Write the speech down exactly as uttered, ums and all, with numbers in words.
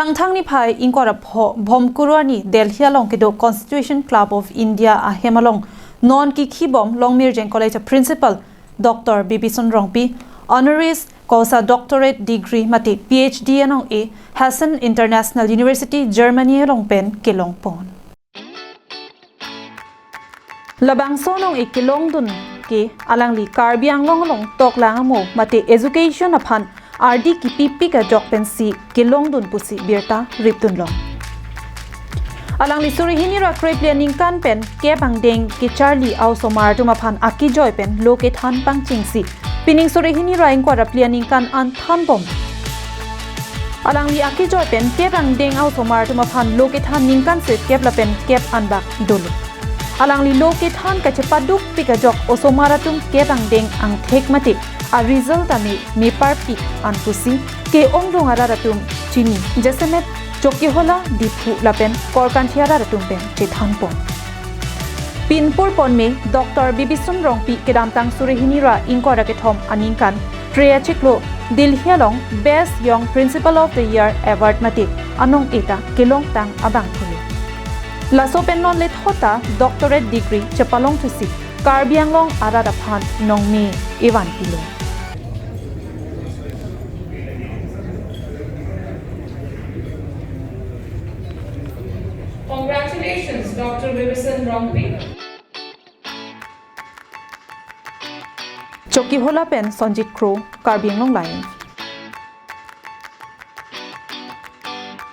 Angthang niphai ingkoi ra pho Bhomkuru arni Delhi along kedo Constitution Club of India ahem along non kikhibom Longmirjeng College a Principal Doctor Bibison Rongpi, honoris causa doctorate degree mate P H D anong-e Hessen International University Germany along pen kelongpon. Labangso anong-e kelongdun ke alangli Karbi Anglong along toklang amo mate education aphan ardi kipipik ajok pensi kelongdun pusi birta ripdunlo. Alangli suri hini ra krephli aningkan pen kep angdeng kecharli a-osomar atum aphan akejoi pen lo kethan pangchengsi pining suri hini ra ingkoi ra phli aningkan an thanbom. Alangli akejoi pen kep angdeng a-osomar atum aphan lo kethan ningkan sirkep lapen kep anbak dolo. Alangli lo kethan kachepadukpik ajok osomar atum kep angdeng angthek mate a-result tame meparpik an pusi ke-ongdung arat atum chini, jasemet Chokihola, Diphu lapen Korkanthi arat atum pen chethanpon. Pinpur ponme Doctor Bibison Rongpi kedamtang suri hini ra ingkoi ra kethom aningkan tre achiklo Delhi along Best Young Principal of the Year Award mate anong-e ta kelongtang abang thulo. Laso pen non lethot ta doctorate degree chepalongthusi Karbi Anglong arat aphan nongme evan pilo. Congratulations, Doctor Bibison Rongpi. Chokihola pen Sonjit Kro, Karbi Anglong Live.